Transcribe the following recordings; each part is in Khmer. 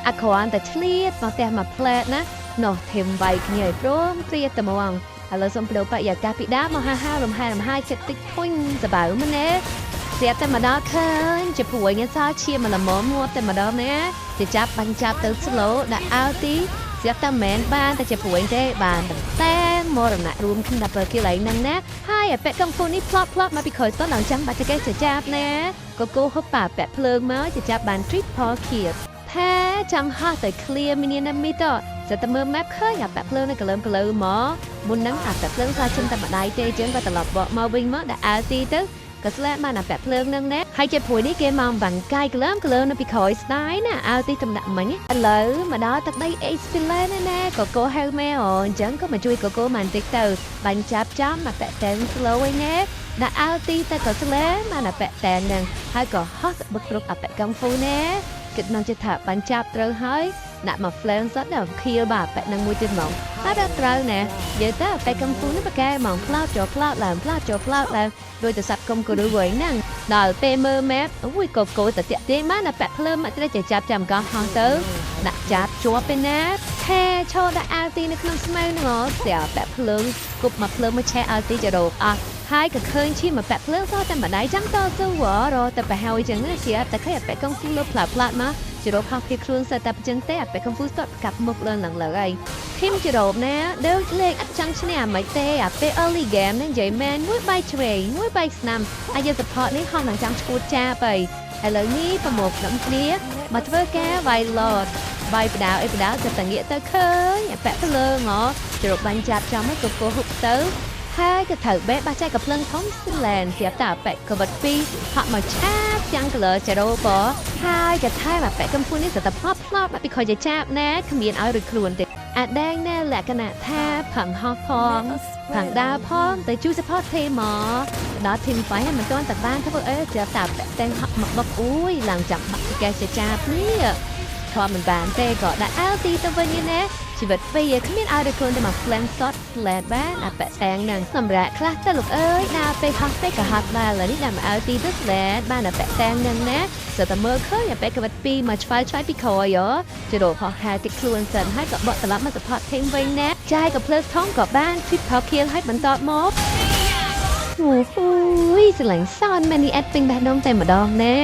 អាគ្រាន់តែឆ្លៀតមកផ្ទះមកផ្លែតណានោះធឹមវាយគ្នាឲ្យព្រមព្រាតែហ្មងឥឡូវសូមប្ដូរបរិយាកាសពីដើមមកហាហារំហារំហាយចិត្តតិចធុញសបើមែនទេស្រាប់តែមកដល់ឃើញជាព្រួយញ៉ាសឈាមមកល្មមងាប់តែម្ដងណាជាចាប់បាញ់ចាប់ទៅ slow ដាក់ ulti ស្រាប់តែមិនបានតែជាព្រួយទេបានតែមរណៈរួមគ្នាដល់គេឡើងហ្នឹងណាហើយអាពាក់កំពូលនេះផ្លត់ផ្លត់មកពីក្រោយតឡើងចាំបាច់គេจะចាប់ណាកកូហុបប៉ាពាក់ភ្លើងមកจะចាប់បាន triple kill ថែចាំហោះទៅ clear minion ណាមីតសិតតែមើល map ឃើញអាពាក់ភ្លើងនៅកលើមកលើមកមុនហ្នឹងអាពាក់ភ្លើងខ្លាជិនតែម្ដាយទេចឹងក៏ត្រឡប់បកមកវិញមកដាក់ ulti ទៅក៏ស្លាក់បានអាពាក់ភ្លើងហ្នឹងណាហើយជាព្រួយនេះគេមកបាំងកាយកលើមកលើនៅពីក្រោយស្ដាយណា ulti តំដាក់មិញឥឡូវមកដល់ទឹកដី HP lane ណាក៏កោហៅម៉ែអូអញ្ចឹងក៏មកជួយកកោមកបន្តិចទៅបាញ់ចាប់ចំមកពាក់តែង slow ឯណាដាក់ ulti តែក៏ស្លាបានអាពាក់តែងហ្នឹងហើយក៏ហោះទៅបុកគ្រប់អាពាក់កំហ្វូណាគិតមកចិត្តថាបាញ់ចាប់ត្រូវហើយដាក់មក flame សតដល់ kill បាទពាក់នឹងមួយទៀតហ្មងតែដល់ត្រូវណានិយាយទៅពាក់កំហ្វូនេះបកែហ្មងផ្លោតចូលផ្លោតឡើងផ្លោតចូលផ្លោតឡើងដោយតែសัตว์កុំគរូវិញហ្នឹងដល់ពេលមើល map អូយកកោតតាក់ទេមកណាពាក់ភ្លើងមកត្រូវចាប់ចាំកោះហោះទៅដាក់ចាប់ជាប់ពេលណាថែឈរដាក់ ulti នៅក្នុងស្មៅហ្នឹងអូស្រាប់ពាក់ភ្លើងគប់មកភ្លើងមកឆេះ ulti ចរោបអស់ហើយក៏ឃើញឈីមកពាក់ភ្លើងសោះតែម្ដាយចាំតស៊ូរតែប្រហើយចឹងណាជាតែឃើញអាពាក់កងហ្វូលើផ្លាផ្លាតមកចរោបហោះពីខ្លួនសើតែចឹងទេអាពាក់កងហ្វូស្ទាត់កាប់មុខលើឡើងលើហើយធីមចរោបណាដូចលេងអត់ចង់ឈ្នះមិនទេអាពេល early game ហ្នឹងនិយាយមែនមួយបាយឆ្វេងមួយបាយស្នាមអាយើង support នេះហោះនឹងចាំឈួតចាបៃឥឡូវនេះប្រមូលផ្ដុំគ្នាមកធ្វើការវាយ lord បាយបដាអីបដាទៅតងាកទៅឃើញអាពាក់ភ្លើងហ៎ចរោបបាញ់ចាប់ចំហើយកកហុកទៅហើយក៏ត្រូវបេះបាសចែកកំភ្លើងធំស្លែនស្រាប់តែអាប៉ែកវិតពីរហក់មកឆាបចាំងកលើចរោបហើយក៏ថែមអាប៉ែកំពូលនេះសតផ្លប់ផ្លប់មកពីខយចាប់ណាគ្មានឲ្យរួចខ្លួនទេអាដែងណែលក្ខណៈថាផឹងហោះផងផឹងដើរផងទៅជួយ support team មកដល់ team fight មិនទាន់តែបានធ្វើអីស្រាប់តែអាប៉ែតែងហក់មកបុកអួយឡើងចាំបាក់កែចចាប់នេះធំមិនបានទេក៏ដាក់ ulti ទៅវិញណាជីវិតពីរគ្មានឲ្យដល់ខ្លួនទៅមក flame shot flat បានអាប៉ែតាំងនឹងសម្រាប់ខ្លះទៅលោកអើយដើរពេលហោះពេកក៏ហត់ដែរឥឡូវនេះដាក់មក ulti ទៅ flat បានអាប៉ែតាំងនឹងណាសើតែមើលឃើញអាប៉ែក្បិតពីរមកឆ្វាយឆ្វាយពីក្រោយជរោហោះហែតិចខ្លួនសិនហើយក៏បកត្រឡប់មក support team វិញណាចាយក៏ភ្លើធំក៏បាន triple kill ហើយបន្តមកអូហូយស្រឡាញ់សនមែននេះអេតពេញបេះដូងតែម្ដងណា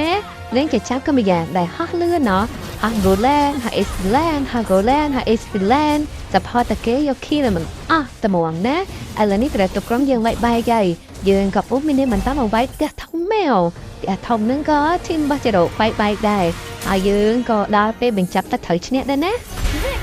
នឹងจะចាប់ក៏ម្យ៉ាងដែលហោះលឿនណោះហោះ Golan ហោះ Island ហោះ Golan ហោះ Island support តែគេយក kill មិនអស់តែហ្មងណាឥឡូវនេះត្រូវទុកក្រុមយើងវាយបែកហើយយើងក៏ពុះមានបន្តមកវាយផ្ទះធំមែវផ្ទះធំហ្នឹងក៏ធីមរបស់ចរោបែកបែកដែរហើយយើងក៏ដល់ពេលបញ្ចប់តែត្រូវឈ្នះដែរណា។